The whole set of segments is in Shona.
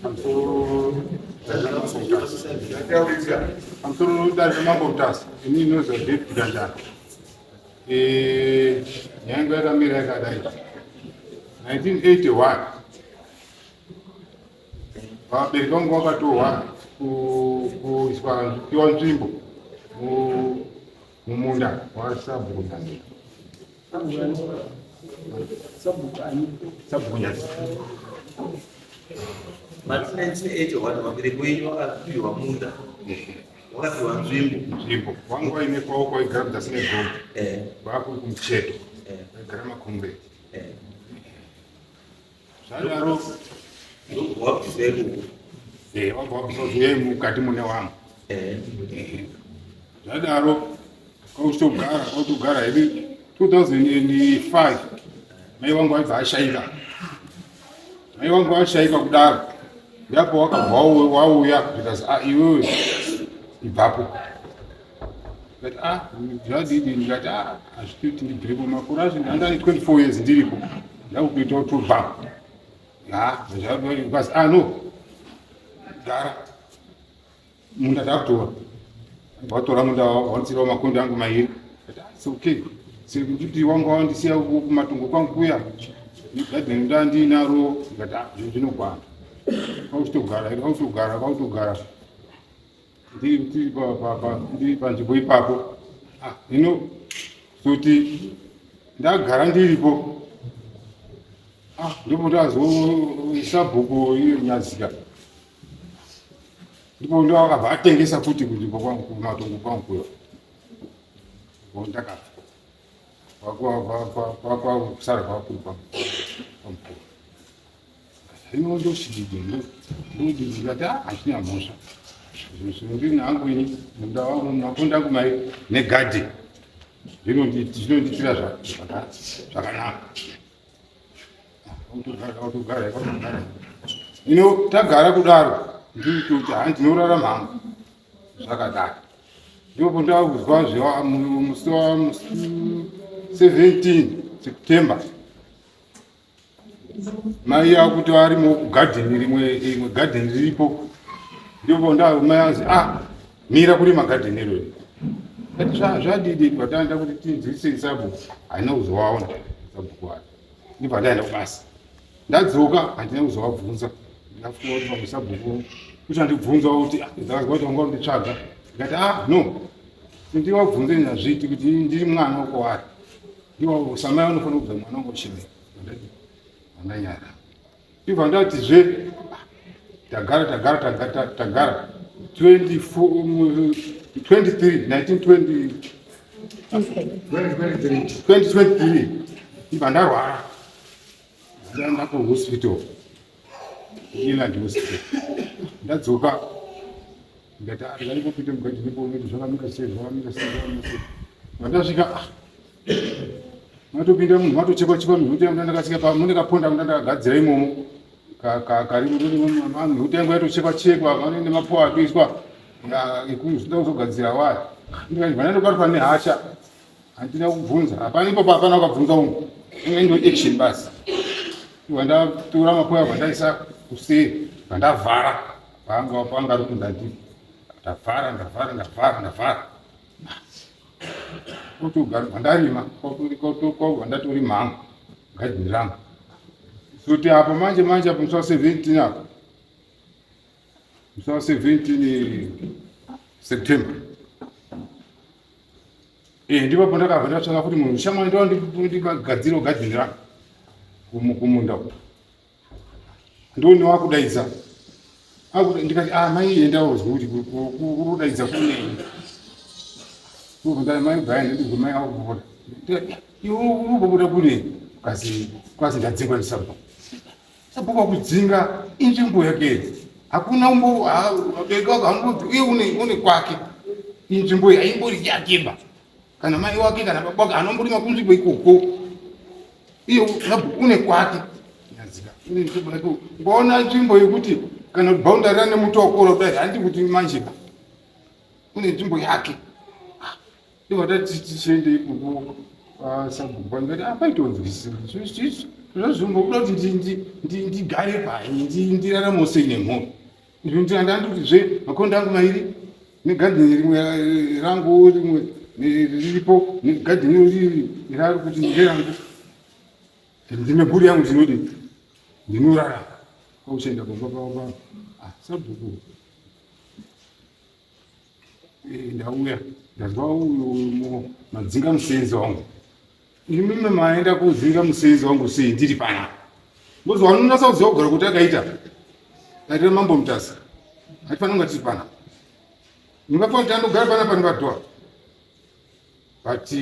Pamusoro dare ramambo Mutasa, ini ndinonzi David Ganjana. Eh, nyaya yangu yakamira yakadai. 1981 vabereki vangu vakatorwa kuiswa kupiwa nzvimbo mumunda wasabhuku Nyazika. Sabhuku ani? Sabhuku Nyazika. Mati 1981 vabereki wenyu vakapiwa munda, wakapiwa nzvimbo. Nzvimbo vangu vaine kwavo kwaigara muzasi megomo, vakuri kumucheto, vaigara makombwe. Zvadaro ndobva wabviswa ikoko. Wabva wabviswa kuti uyai mukati mune wangu. Zvadaro kwakuchitogara kwakutogara hedu 2005 mai vangu vaibva ashaika. Mai vangu vashaika kudaro ndipo wakabva wauya zvikanzi ah iwewe ibvapo. Ndikati ah zvadidi ndikati ah hazviti kuti ndibvirepo makore acho ndanga ndane 24 years ndiripo ndakutoita kutobva. Ha zvikanzi ah no gara munda takutora. Vatora munda wandisiira makondi angu mairi. It's okay. Sekuti wanga wandisiya kumatungo kwangu kuya gadheni ndandinaro ndikati ah zvinhu zvinogwana. Kwakuchitogara kwakutogara kwakutogara ndiri panzvimbo ipapo. Ah hino kuti ndagara ndiripo ah ndipo ndazoisa bhuku iyo Nyazika. Ndipo ndo akabva atengesa futi kunzvimbo kwangu kumatongo kwangu kuyo. Ndakabva kwakusara kwakuri kwamukuru. Hino ndochididi ndodidi ndikati ah hazvina mhosva. Zvinhu ndini hangu ini munda wangu maponda angu mai negadhi zvinondiitira zvakanaka. Ino tagara kudaro ndikuti ha ndinorarama hangu zvakadaro. Ndipo ndakuzwa zve musi wa 17 September mai akuti arimo kugadheni rimwe rimwe gadheni riripo. Ndipo mai anzi ah mira kurima gadheni irori. Ati zvadidi patanda kuti tinzwise sabhuku haina kuzovaona sabhuku wacho. Ndipo ndaenda kubasa. Ndadzoka handina kuzovabvunza. Ndafunga kuti pamwe sabhuku uchandibvunza kuti ah, ndakazwa kuti wanga unditsvaga. Ndikati ah no. Ndivabvunze ndazviti kuti ndiri mwana wako wari. Ndiwo samai vanofanira kubvunza mwana wangu uchemera. Ndati andanyara. Ndibva ndatizve tagara tagara tagara tagara 24 23 1920 2023 ndibva ndarwara ndaenda kuhospital Inland hospital ndadzoka ndikati ah, ndikandipopinda mugadheni kuti zvakamira sei zvakamira sei zvakamira sei vandasvika ah, matopinda munhu matochekwa chekwa mhuti yangu ndakasika pa mune kaponda yangu ndakagadzira imomo karimo mhuti yangu yatochekwa chekwa vane nemapuwa atoiswa ekuzoda kuzogadzira waya ndikati ndandobatwa nehasha handina kubvunza hapana ipapo hapana wakabvunza umwe inge ndo action basi vandatora mapuwa vandaisa kuseri vandavhara panga panga ari kundati ndavhara ndavhara ndavhara ndavhara kotogara vandarima kwavandatorima hangu gadheni rangu soti apo manje manje apo musi wa 17 apo musi wa 17 September ndipo pandakabva ndatsvaka kuti munhu shamwari ndogadzira gadheni rangu kumunda uku ndoni wakudaidza ndikati ah mai enda uzwe kuti kudaidza kunei mai bvaya ndizwe mai akupopota iwe urikupopota kunei kasi kwasi ndadzingwa ndisabhuku sabhuku akudzinga inzvimbo yake hakuna umbo vabereki vako hamumbobvi uye une kwake inzvimbo iyi haimbori yakeba kana mai wake kana baba wake anomborima kunzvimbo ikoko iye sabhuku une kwake nyazika une nzvimbo yake ungaona nzvimbo yekuti kana boundary rane muti wakura kudai handi kuti manje une nzvimbo yake ndibva tati tichiende ikoko Sabhuku pandikati apaitonzwisisa zvazvimbokuda kuti ndigare pai ndiraramewo sei nemhuri. Ndandikuti zve makonde angu mairi negadheni rimwe rangu rimwe riripo negadheni riri rari kuti nderangu ndine mhuri yangu ndinodi ndinorarama kwakuchaenda kumba pavo ah, sabhuku eh, ndauya ndazwa uyu madzinga musenzi wangu imimi maenda kudzinga musenzi wangu sei ndiri panapa ngozi wanonasa kuziva kugara kuti akaita aitira mambo mutasa hatifanira kunga tiri panapa ndingafanira kuti andogara panapa ndivadhoa but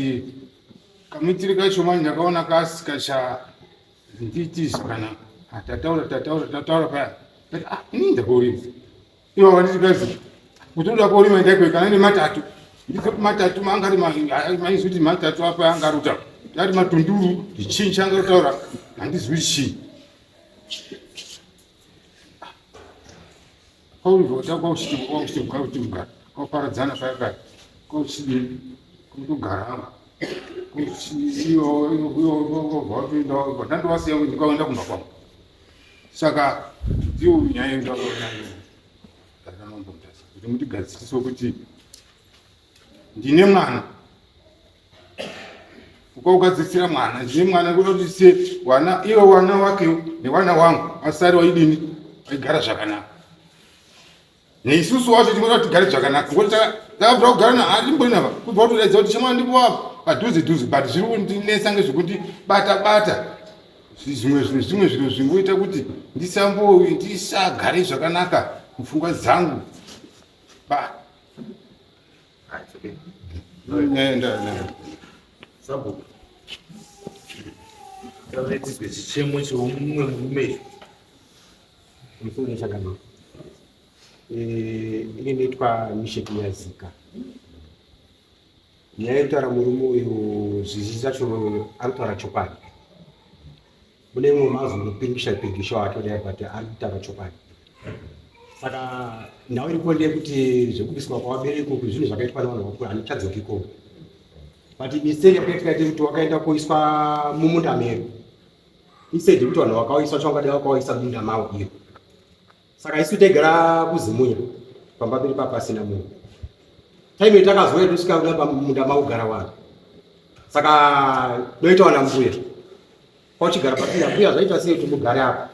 kamuitire kacho manje ndakaona kasikacha nditi zvakanaka ah, tataura tataura tataura paya but ah, ini ndakorima ivo vanditi kazi kuti uda korima ndaikwe kana nematatu ndizo matatu maangari maizwi kuti matatu apa angaruta ari matunduru chii changarutaura handizwi chii Kwaparadzana paya paya kwauchidii kutogara ndandovasiya ndikaenda kumba kwangu saka ndiyo nyaya yendaamambomutasa kuti mutigadzirise kuti ndine mwana ukaugadzisira mwana ndine mwana kuda kuti se wana iwe wana wake newana wangu asari waidini waigara zvakanaka neisusu wacho tinoda kuti tigare zvakanaka ngokuti takabvira kugara naatimboni apa kubva kutodaidza kuti chemwana ndipo apa padhuze dhuze but zviri kundinetsa ngezvekuti bata bata zvimwe zvinhu zvimwe zvinhu zvingoita kuti ndisambo ndisagare zvakanaka mupfungwa dzangu ba Sabhuku. Tauraidzwe chichemo cheumwe murume icho. Mufunge chakanaka. Eh, ini ndinoitwa Mishek Nyazika. Nyaya yekutaura murume uyu zvizhinji zvacho ari kutaura chokwadi. Mune imwe mazongopingisha pingisha wake kudai but ari kutaura chokwadi. Saka nhau iripo ndeyekuti zvekubviswa kwavabereki uku zvinhu zvakaitwa nevanhu vakuru handichadzoki ikoko. But mistake yakaitika ndeyekuti wakaenda koiswa mumunda medu. Instead yekuti vanhu vakaoiswa chaungadai vakaoisa mumunda mavo iro. Saka isu taigara kuZimunya pamba pedu papasina munhu. Time yatakazouya tosvika kuda pamunda maugara vanhu. Saka doita wana mbuya. Kwauchigara pasina mbuya zvaita sei kuti mugare apa?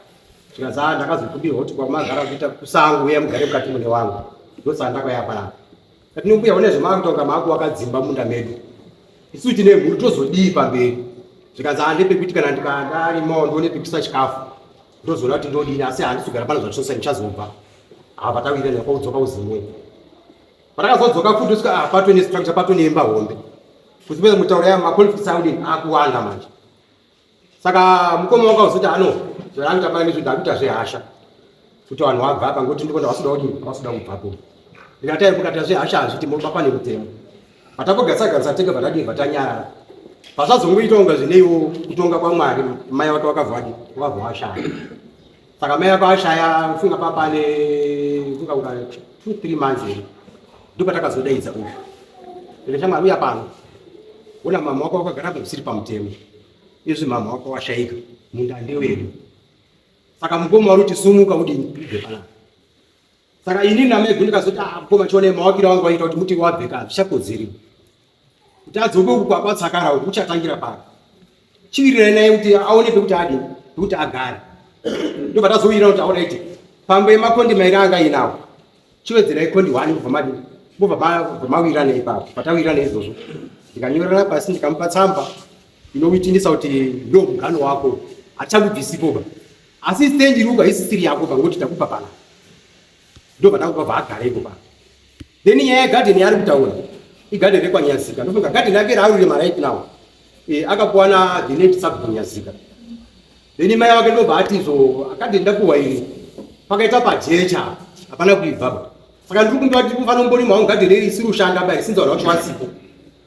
Zvikanzi ah ndakazokumbirwa kuti kwamagara kuita kusango uya mugare mukati mune wangu. Ndosaka ndakauya panapa. Kati mbuya une zvamakutonga maku wakadzimba munda medu. Isu tine mhuri tozodii pamberi? Zvikanzi ah ndepekuti kana ndikandarimawo ndione pekuisa chikafu. Ndozoona kuti ndodini asi handisi kugara pano zvachose ndichazobva. Apa tawirana kwaudzoka uzimwe. Patakazodzoka futi tosvika ah patone structure patone imba hombe. Kuzipedza mutauro ya maconflicts akudini akuwanda manje. Saka mukoma wangu akazoti ano zvaanoita paya ndizvo ndakuita zvehasha. Kuti vanhu vabva apa ngokuti ndiko ndavasuda kuti vasuda kubvapo. Ndikati ayi mukati zvehasha hazviti moba pane mutemo. Patakogatsa tega vatadii vatanyarara. Pazvazongoita kunga zvineiwo kutonga kwaMwari mai vake vakabva vadii vakabva vashaya. Saka mai vake vashaya funga papane funga kunga 2 3 months here. Ndopatakazodaidza uyu. Ndikati shamwari uya pano. Ona mama wako wakagara apa zvisiri pamutemo. Izvi mama wako washaika munda ndewedu. Saka mukoma wari kuti sumuka udini ubve panapa. Saka ini namai guni ndikazoti ah mukoma chione mawakiro wangu waita kuti muti wabveka hazvichakodzeri. Kuti adzoke uku kwakwatsakara uku kuchatangira pano. Chiwirirai naye kuti aone pekuti adini pekuti agare. Ndobva tazowirira kuti aoraiti pambo yemakondi mairi anga ainawo chiwedzerai kondi one kubva madini mobva mawirirana ipapo patawirirana izvozvo ndikanyorera pasi ndikamupa tsamba inowitinisa kuti ndo mugano wako hatichakubvisipo ba asi stand iri uko haisisiri yako ba ngokuti takupa pana ndobva takupa bva pa then nyaya yegarden yaari kutaura igarden rekwanyazika ndofunga garden yake raarurima right now e, akapuwa na the late sabhuku nyazika then mai wake ndobva ati izvo garden ndapuwa iri pakaita pajecha hapana kuibva ba saka ndiri kumbira kuti kufanira kumborima wangu garden iri isiri kushanda ba isinzi vanhu vacho vasipo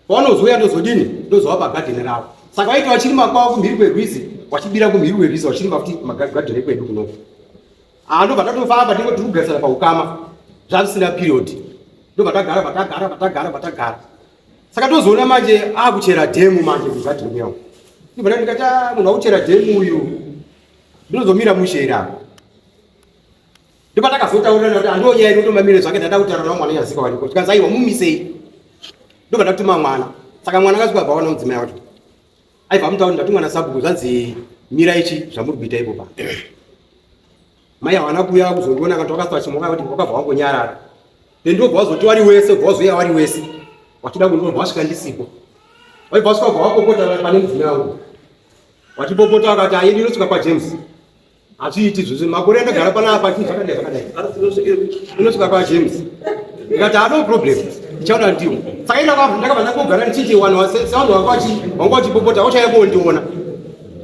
Pavanozouya ndozodini? Ndozovapa gadheni ravo. Saka vaiti vachirima kwavo kumhiri kwerwizi, vachibira kumhiri kwerwizi vachirima futi magadheni ekwedu kunoko. Ah, ndobva tatofamba tingo tiri kugarisana paukama. Zvavisina period. Ndobva tagara, patagara, patagara, patagara. Saka tozoona manje akuchera dhemu manje kugadheni kuya uko. Ndibva ndikati ah, munhu akuchera dhemu uyu ndinozomira mushe here apa. Ndipo takazotaurirana kuti andiwo nyaya inotomamire zvake ndada kutaura nawo mwana nyazika wariko. Tikanzi aiwa mumisei. Ndobva ndatuma mwana. Saka mwana akasvika abva awana mudzimai wacho. Aibva amutaura ndatumwa nasabhuku zvanzi mira ichi zvamuri kuita ipo pa. Mai havana kuuya kuzondiona kana wakaswa chimwe kuti wakabva wangonyarara. Then ndobva wazoti wari wese, ubva wazouya wari wese. Wachida kundiona wasvika ndisipo. Waibva wasvika ubva wapopota pane mudzimai wangu. Wachipopota wakati ayi ndinosvika kwaJames. Hazviiti izvozvo makore andagara panapa chii zvakadai zvakadai. Ndinosvika kwaJames. Ndikati ah no problem. Ndichaona ndiwo. Saka ina kwabva ndakabva ndangogara ndichiti vanhu sevanhu vanga vachi vanga vachipopota vachauya kondiona.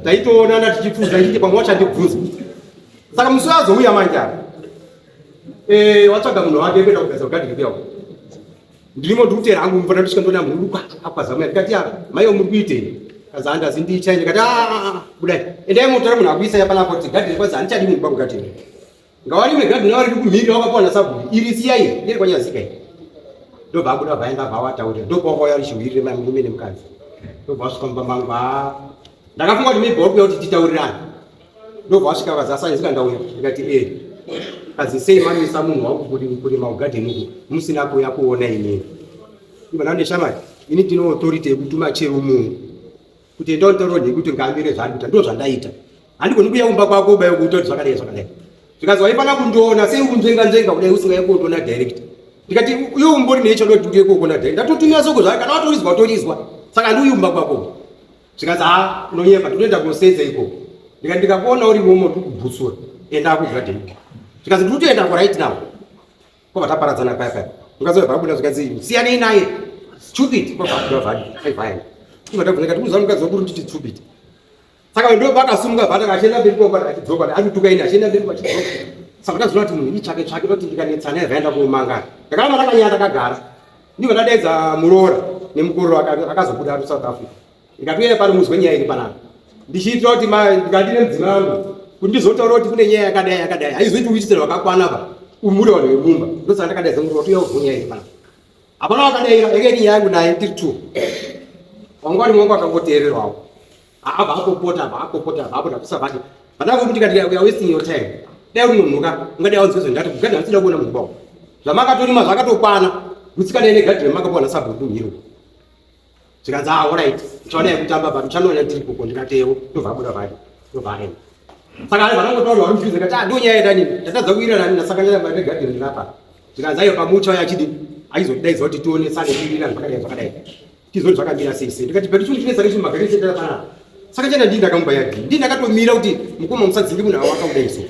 Taitoonana tichipfuza ndichiti pamwe vachandibvunza. Saka musi azouya manje apa. Eh, watsvaga munhu wake kuenda kugeza kugadheni kuya uko. Ndirimo ndikutera hangu mvura ndosvika ndoona munhu uri akwaza mai ndikati ah mai muri kuitei? Kaza andazi ndichai ndikati ah, ah, ah budai. Endai motora munhu akuisai panapa kuti gadheni kwanzi handichadi munhu pakugadheni. Ngawarime gadheni vari kumhiri wakapiwa nasabhuku. Iri siyai, iri kwanyazika iri. Ndobva abuda vaenda vawataurira. Ndobva wakauya richihwirire mai murume nemukadzi. Ndobva vasvika mumba mangu ah. Ndakafunga kuti maybe wakuya kuti titaurirane. Ndobva vasvika vakazi asaizika ndauya. Ndikati eh. Kazi sei mamisa munhu wangu kurima kugadheni uku musina kuuya kuona inini. Ndibva ndati shamwari ini ndine authority yekutuma chero munhu kuti enda unitaurire nhingi kuti ngaamire zvaari kuita ndizvo zvandaita. Handigoni kuuya kumba kwako ubaye kuita kuti zvakadai zvakadai. Zvikanzi waifana kundiona sei ukunzvenga nzvenga kudai usingauye kundiona direct. Ndikati iwe umbori nei chaunoda kuti ndiuye kukuona direct. Ndatotumira soko zvayo kana watorizwa watorizwa. Saka handiuyi kumba kwako. Zvikanzi haa unonyepa ndinoenda kunosenza ikoko. Ndikati ndikakuona uri momo ndikubhutsura enda kugadheni. Zvikanzi ndiri kutoenda ko right now. Kwabva taparadzana paya paya. Mukadzi wabva abuda zvikanzi siyanei naye. Stupid kwabva abuda vhadi. Aibva aenda. Ndibva ndabvunza ndikati unoziva mukadzi wangu uri nditi stupid. Saka ndo vakasumuka vhata achienda mberi kwako achidzoka achituka ini achienda mberi achidzoka. Saka ndazoona kuti munhu itsvake tsvake ndokuti ndikanetsana naye vaenda komangana. Ndakaramba ndakanyaya ndakagara. Ndibva ndadaidza muroora nemukororo akazobuda ari South Africa. Ndikati pano muzwe nyaya iri panapa. Ndichiitira kuti ndikati nemudzimai wangu kuti ndizotaura kuti kune nyaya yakadai yakadai. Haizoiti kuitisira vakakwana pa umure vanhu vemumba. Ndosaka ndakadaidza muroora kuti uya uzwe nyaya iri panapa. Hapana wakadaira yanga iri nyaya yangu naye tiri two. Wanga wari wangu akangoteererawo. Abva apopota abva apopota abva apota kusabati. Vanako kuti kati we are wasting your time. Dai uri munhu ka ungadai wanzwa zvandati kugadha ndisida kuona munhu kwako. Zvamakatorima zvakatokwana. Gutsikana negadhi ramakapiwa nasabhuku mhiro. Zvikanzi ah alright. Tichaona yekutamba but uchanoona tiri koko ndikatewo ndobva abuda vhari. Ndobva aenda. Saka vanhu vanongotaura vari mudhuze kati ah ndonyaya yedani ndatadza kuwirirana nani nasakanyanya mari regadhi ndirapa. Zvikanzi aiwa pamucha uya achidi aizotidaidza kuti tionesane tiwirirane zvakadai zvakadai. Tizoti zvakamira sei sei. Ndikati but chinhu chinetsa ndechimwe magari chendera panapa. Saka chena ndini ndakamupa yadii. Ndini ndakatomira kuti mukoma musadzinge munhu awakauda iso.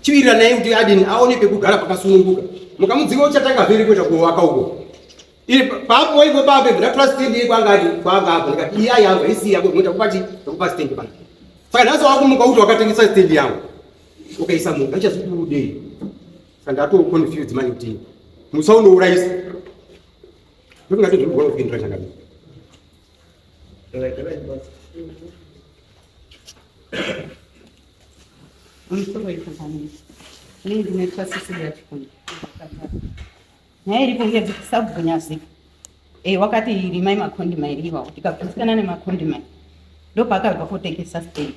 Chiwiriranai kuti adini aone pekugara pakasununguka. Mukamudzinga uchatanga vheri kuenda kuwaka uko. Iri papo ipo papo ndatora stand iyi kwanga ati kwanga apo ndikati iya yangu haisi yako ndinoita kupa chi kupa stand pana. Saka nhasi wakumuka kuti wakatengesa stand yangu. Ukaisa munhu achazokudei. Saka ndato confused manje kuti musa unourayisa. Ndokungati zviri kugona kupindura chakadii. Musoro yekumhanyi. Inini ndinoitwa Cecilia Chikuni. Nyaya iripo ngeyekuti sabhuku Nyazika eh, wakati rimai makondi mairi iwawo tikagutsikana nemakondi mairi ndopaakabva kotengesa stand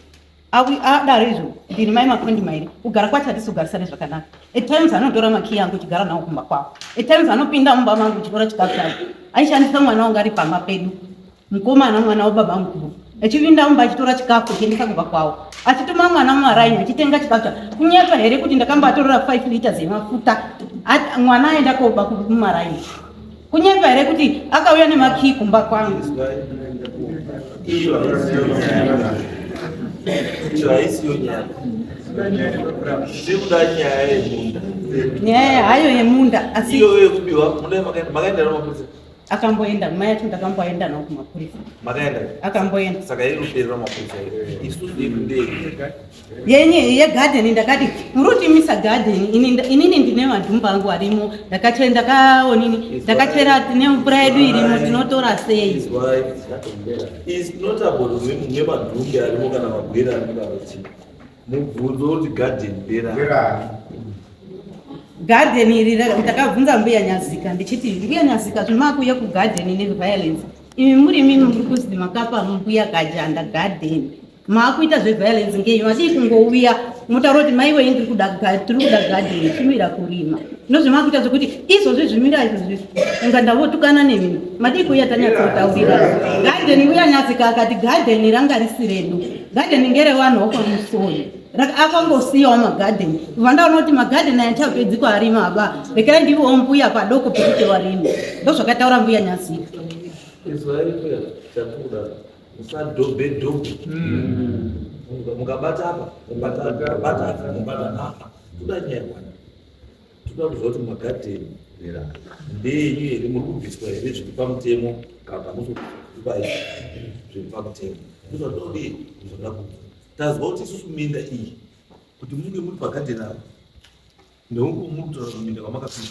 adaro izvo kuti rimai makondi mairi kugara kwacho hatisi kugarisane zvakanaka at times anotora makiyi angu chigara nawo kumba kwavo at times anopinda mumba mangu chitora chikafu changu aishandisa mwana wangu ari pamba pedu Mukomana mwana wababa mukuru achivinda mumba achitora chikafu achiendesa kumba kwavo achituma mwana mumaraini achitenga chikafu cha kunyepa here kuti ndakambatorera 5 liters yemafuta mwana aenda koba mumaraini kunyepa here kuti akauya nemakii kumba kwangu nyaya hayo yemunda asi akamboenda mai acho ndakamboenda nawo kumapurisa makaenda akamboenda saka iri kuperera mapurisa isusu yedu ndei yenye yegadheni ndakati muri kutimisa gadheni inini ndine madhumba angu arimo ndakachera ndakaonini ndakachera tine mvura yedu irimo tinotora sei is not about mune madhumbe arimo kana magwere arimo kana chii Mubvunzo kuti garden nderani? Garden iri ndakabvunza mbuya Nyazika ndichiti mbuya Nyazika zvimakuuya kugarden neviolence. Imi muri imimi muri kuzi makapa mbuya Kajanda garden. Maakuita zveviolence ngei madii kungouya motaura kuti mai wei ndiri kuda tiri kuda garden chimira kurima. Ndozvemakuita zvekuti izvozvi zvimira izvozvi inga ndavotukana nemi. Madii kuuya tanyatsotaurira. Garden uya nyazika akati garden ranga risi redu. Garden ngerevanhu vokwaMusoni. Akangosiyawo magadheni kubva ndaona kuti magadheni aya ndichapedzi kuarima aba rekerai ndivowo mbuya padoko pekuti varime ndozvakataura mbuya Nyazika. Izwai mbuya chatikuda musadhobhe dhobhe mukabata apa mubata apa mukabata apa mubata apa toda nyaya one toda kuziva kuti magadheni ndeyenyu here muri kubviswa here zviri pamutemo kana kuti hamusi kubviswa zviri pamutemo ndozvatodii ndozvada kubva Tazwa kuti isusu minda iyi kuti munge muri pagadheni apa ndeuko muri kutaura kuminda kwamakapinda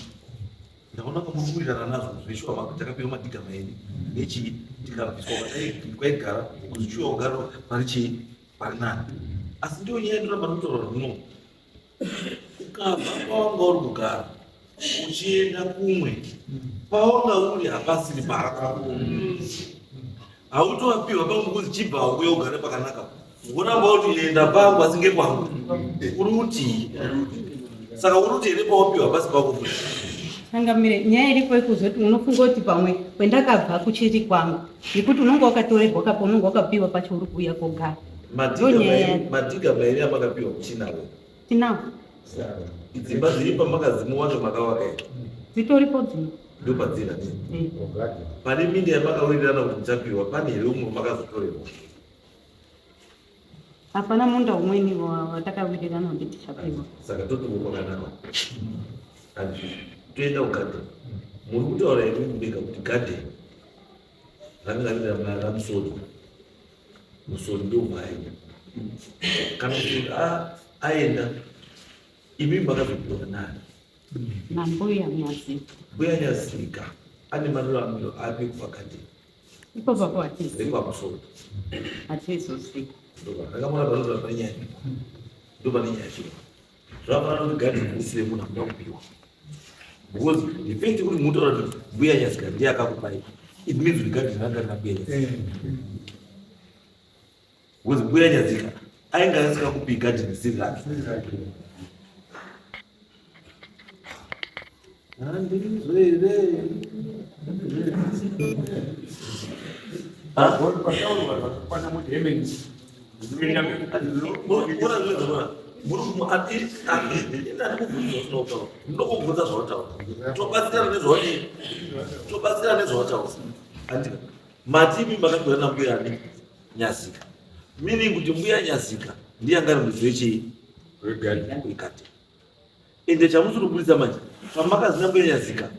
ndaona ka muri kuwirirana nazvo zveshuwa takapiwa madhiga mairi nechii tikabviswa kwaigara kuzvichuwa kugara pari chii pari nani asi ndiyo nyaya ndoramba ndikutaura kuti no ukabva kwawanga uri kugara uchienda kumwe pawanga uri hapasiri pako hautowapiwa pangu kunzi chibva uye ugare pakanaka woramba kuti enda pangu asi ngekwangu uri utii saka uri kuti here pawapiwa pasi pako futi Changamire, nyaya iripo ikuzoti unofunga kuti pamwe kwendakabva kuchiri kwangu nekuti unonge wakatorerwa kapo unonge wakapiwa pacho uri kuuya kogara. Madhiga mairi amakapiwa kuchinawo Tinawo. Dzimba dziri pamakazi muwake makavaka here? Dzitoripo dzimwe. Ndopadziri handiti? Pane minda yamakawirirana kuti muchapiwa pane here umwe makazotorerwa? Hapana munda umweni watakawirirana kuti tichapiwa. Saka toti kwakanaka. Handiti toenda kugadheni. Muri kutaura here mega kuti gadheni ranga riri raMusoni. Musoni ndobva aenda. Kana kuti aenda imi makazopiwa nani? Nambuya Nyazika. Mbuya Nyazika ane maruramiro api kupagadheni? Ipo papo hatizivi. Rekwamusoro. Hatizozivi. Ndakamona panotaura pane nyaya. Ndopane nyaya chiro. Zvakafanana kuti gadheni risi remunhu hamuna kupiwa. Because the fact yekuti munotaura kuti mbuya Nyazika ndiye akakupai it means kuti gadheni ranga rina mbuya Nyazika. Because mbuya Nyazika ainge asikakupi gadheni risiri rake. Handizvo here? Ndokubvunza zvawataura tobatsirana nezvawadii tobatsirana nezvawataura andika mativi makapiwa nambuya ani Nyazika meaning kuti mbuya Nyazika ndiye anga ari muridzi wechii wegadheni ende chamusiri kuburitsa manje pamakazi nambuya Nyazika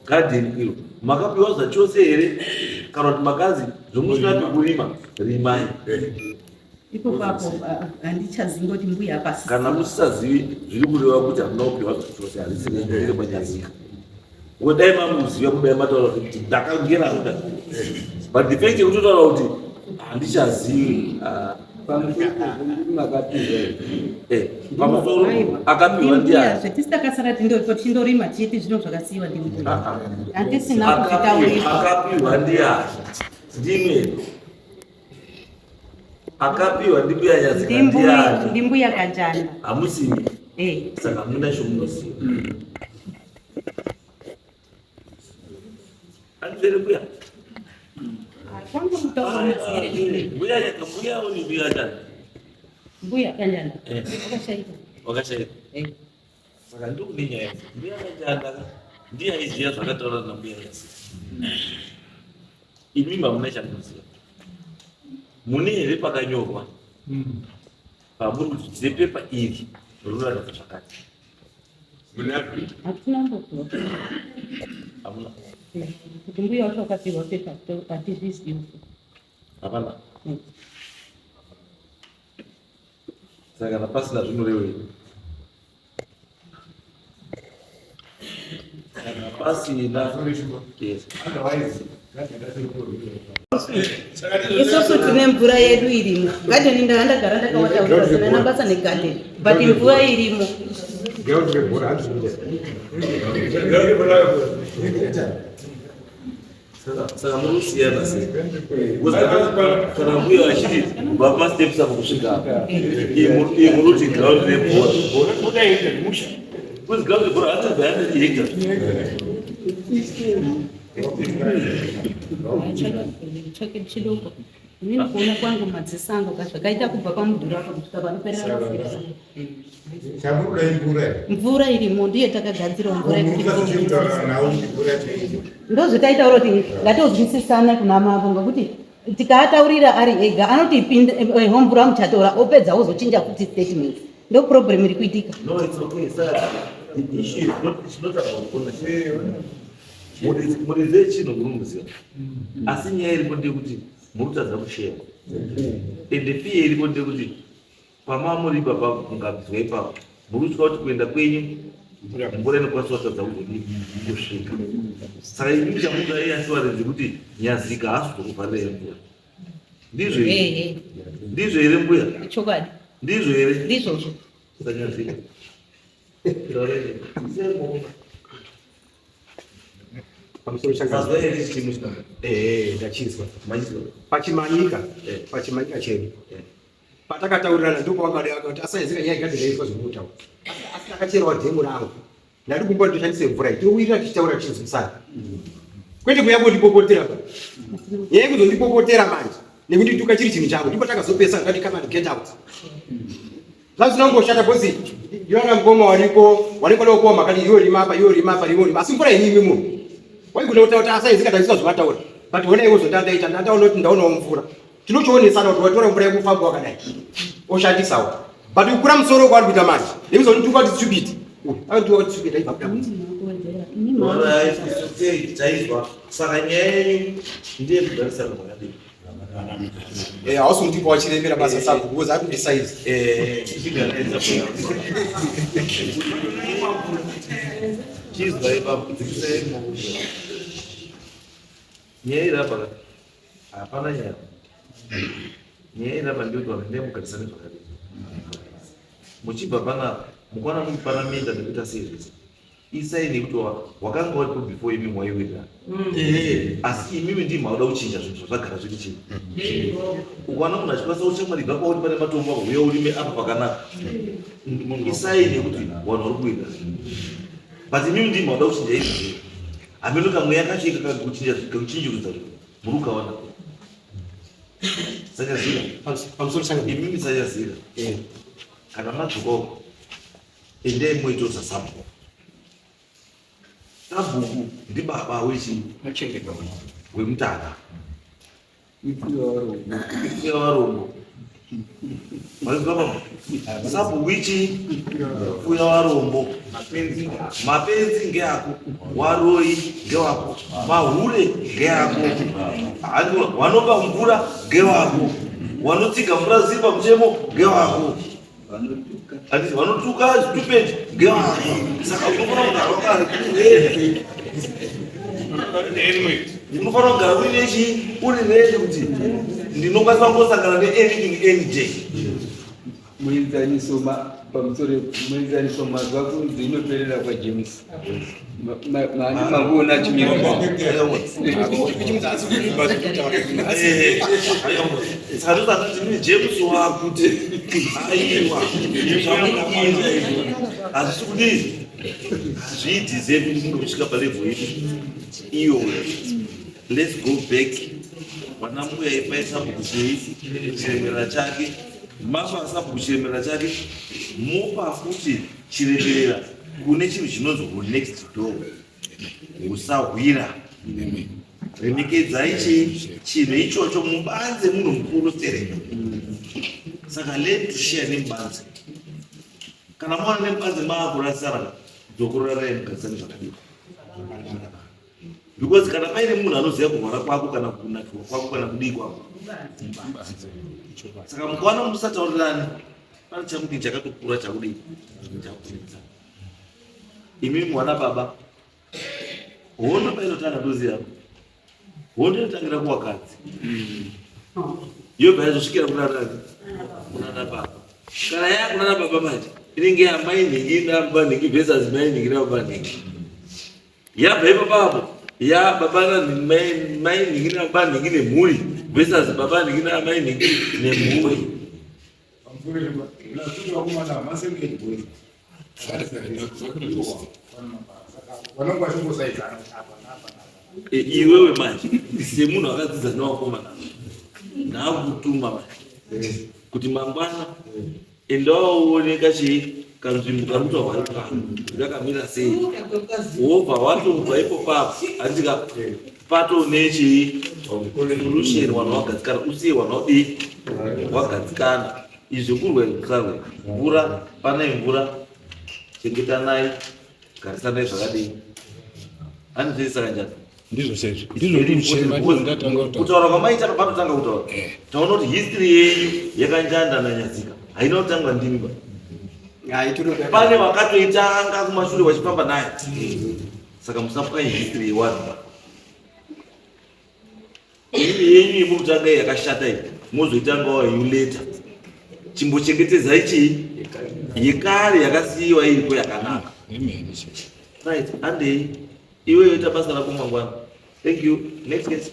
gadheni iro makapiwa zvachose here kana kuti makazi zvomusina pekurima rimai Ipo papo handichazivi ngoti mbuya hapasi. Kana musisazivi zviri kureva kuti hamuna kupiwa zvachose harisi riri panyazika. Dai mamuziva kudai mataura kuti ndakangera kuda. But the fact yekutotaura kuti handichazivi pamusoro akapiwa ndiani? Zvetisi takasara tindorima tichiti zvino zvakasiyiwa ndimbuya. Handisina kuzvitaurira. Akapiwa ndiani? Ndimwe. Akapiwa ndimbuya Nyazika ndiani? Ndimbuya Kajanda. Hamusimi? Eh. Saka hamuna chomunoziva. Andizere mbuya. Kwangu mutauro muzere. Mbuya Nyazika, mbuya uni mbuya Kajanda. Mbuya Kajanda. Eh. Wakashaika. Wakashaika. Eh. Saka ndokune nyaya. Mbuya Kajanda ndiye aiziva zvakataura nambuya Nyazika. Imi hamuna chamunoziva. Mune here pakanyorwa pamuri kuti zepepa iri rinoratidza zvakati? Hatina mbopiwa. Hamuna. Kuti mbuya wacho wakapiwa pepa hatizvizivi. Hapana. Saka kana pasina zvinorevei? Kana pasina. Yes. Isusu tine mvura yedu irimo. Gadheni ndanga ndagara ndakawataura sina nabasa negadheni. But mvura irimo. Saka muri kusiyana sei? Kana mbuya vachiti kubva pamasteps apo kusvika apa, iye muri kuti ground rebhora. Because ground rebhora 100 by 100 hectares. Chidoko inini kuona kwangu madziso angu kazvakaita kubva pamudhuri apo kusvika panoperera mafirisi. Chamuruda imvura here? Mvura irimo ndiye takagadzirawo mvura yekuti Murikutaura nawo kuti mvura yacho iripo. Ndozvitaitaura kuti ngatozwisisana kuna mambo, ngekuti tikaataurira ari ega anoti pinda mvura muchatora, opedza wozochinja futi statement. Ndo problem iri kuitika. No, it's okay. Sir, the issue is not, it's not about ownership. Muridzi chinhu munomuziva. Asi nyaya iripo ndeyekuti muri kutadza kushare. Ende fear iripo ndeyekuti pamamuri ipapa mungabviswa ipapo. Muri kutya kuti kuenda kwenyu mvura inokwanisa kutadza kuzodii kusvika. Saka imi chamuda iassurance yekuti Nyazika haasi kuzokuvharirai mvura. Ndizvo here? Ehe. Ndizvo here, mbuya? Chokwadi. Ndizvo here? Ndizvozvo. Sanyazika. Pamusoro changa. Mazwa here chimwe chino? Ndachinzwa. Machizwa. Pachimanyika. Eh. Pachimanyika chedu. Eh. Patakataurirana ndipo wakadai akati asaizika nyaya igadzira yaitwa zvemutauro. Asi akacherawa dhemu rangu. Ndati kumba ndoshandise mvura iyi. Towirira tichitaura tichinzwisana. Kwete kuya kundipopotera pa. Nyaya yekuzondipopotera manje nekundituka chiri chinhu changu ndipo takazopesa ngati come and get out. Zvazvina kungoshata because ndinoona mukoma wariko wariko kuwa makati iwe rima apa, iwe rima apa, iwe rima, asi mvura yenyu imi munhu. Waigona kutaura kuti asaizika taiswa zvavataura. But hona iwe zvondandaita ndandaona kuti ndaonawo mvura. Tinochionesana kuti watora mvura yekufamba wakadai. Oshandisawo. But kukura musoro kwaari kuita manje. Nekuzondituka kuti stupid. Uyu akandituka kuti stupid aibva kuda kunzi. Alright, it's okay, taizwa. Saka nyaya yenyu ndeyekugarisana zvakadii? Hausi kundipa wachiremera basa sabhuku because ari kundisaiza. Chizwa ipapo, dzikisai maoko. Nyaya iri apa hapana nyaya. Nyaya iri apa ndeyekuti vanhu endai mugarisane zvakadii. Muchibva panapa, mukaona mukupana minda nekuita sei zvese. Isai nekuti wakanga waripo before imi mwaiwirirana. Asi imimi ndimi mauda kuchinja zvinhu zvazvagara zviri chii. Ukaona munhu achikwanisa kushamwari ibva pauri pane matombo apo, uya urime apa pakanaka. Isai nekuti vanhu vari kuwirirana. But imimi ndimi mauda kuchinja izvozvo. Hameno kamweya kacho ika kakuchinja kakuchinjurudza zvinhu. Muri kukaona. Sanyazira. Pamusoro changa. Imimi sanyazira. Kana madzoka uko, endai moitosa sabhuku. Sabhuku ndibaba wechi wemutana. Ipfuya varombo. Maizwa baba? Sabhuku ichi pfuya varombo. Mapenzi ngeako, waroi ngewako, mahure ngeako, wanoba mvura ngewako, wanotsiga mvura ziri pamutemo ngewako. Handiti vanotuka stupid ngewako. Saka unofanira kugara wakare. Unofanira kugara uine chi uri ready kuti ndinokwanisa kungosangana neanything any day. Muenzaniso pamusoro, muenzaniso mazwa kunzi inoperera kwaJames. Mani makuona chimiro. Saka ndosati James wakuti aiwa, zvamukuita izvo hazvisi kudii, hazvideserve kuti munge kusvika palevel ipi iyoyo. Let's go back. Vana mbuya, ipai sabhuku chei chiremerera chake. Mapa sabhuku chiremerera chake, mopa futi chiremerera kune chinhu chinonzi next door, usahwira. Remekedzai chii chinhu ichocho mubanze, munhu mukuru stereka. Saka learn to share nemubanze. Kana maona nemubanze maakurasana, dzokororai mugarisane zvakadii, because kana paine munhu anoziva kurwara kwako kana kunakirwa kwako kana kudii kwako mubanze. Saka mukaona musataurirani, pane chamudii chakatokura chakudii chakunetsa imi mwana. Baba, hondo painotanga, toziva hondo inotangira kuvakadzi, yobva yazosvikira kunana baba. Kana yaa kunana baba manje, inenge yamai nhingi nababa nhingi versus mai nhingi nababa nhingi. Yabva ipapapo. Ya baba namai nhingi nababa nhingi nemhuri versus baba nhingi namai nhingi nemhuri. Iwewe manje semunhu akadzidza newakomana ndakutuma manje kuti mangwana endawaoneka chii kanzvimbo kari kutaurwa ari pano kakamira sei wobva watobva ipo papo handika pato nechii solution wanhu wagadzikana usiye wanhu wadii wagadzikana izvi kurwa kusarwe mvura pane mvura chengetanai garisanai zvakadii handizvese kanjani Ndizvo chaizvo, ndizvo ndikuchema, ndizvo ndatanga kutaura. Kutaura kwamaita panotanga kutaura Eh. taona kuti history yenyu yakanjanda nanyazika haina kutangwa ndimi ba. Pane vakatoitanga kumashure vachifamba naye, saka musapwanye history yewanhu ba. Imi yenyu yemukutanga iyi yakashata iyi mozoitangawo yenyu later. Chimbochengetedzai chii yekare yakasiyiwa iriko yakanaka. Amen, chaizvo. Right, andei iwe yoita basa rako mangwana. Thank you. Next case.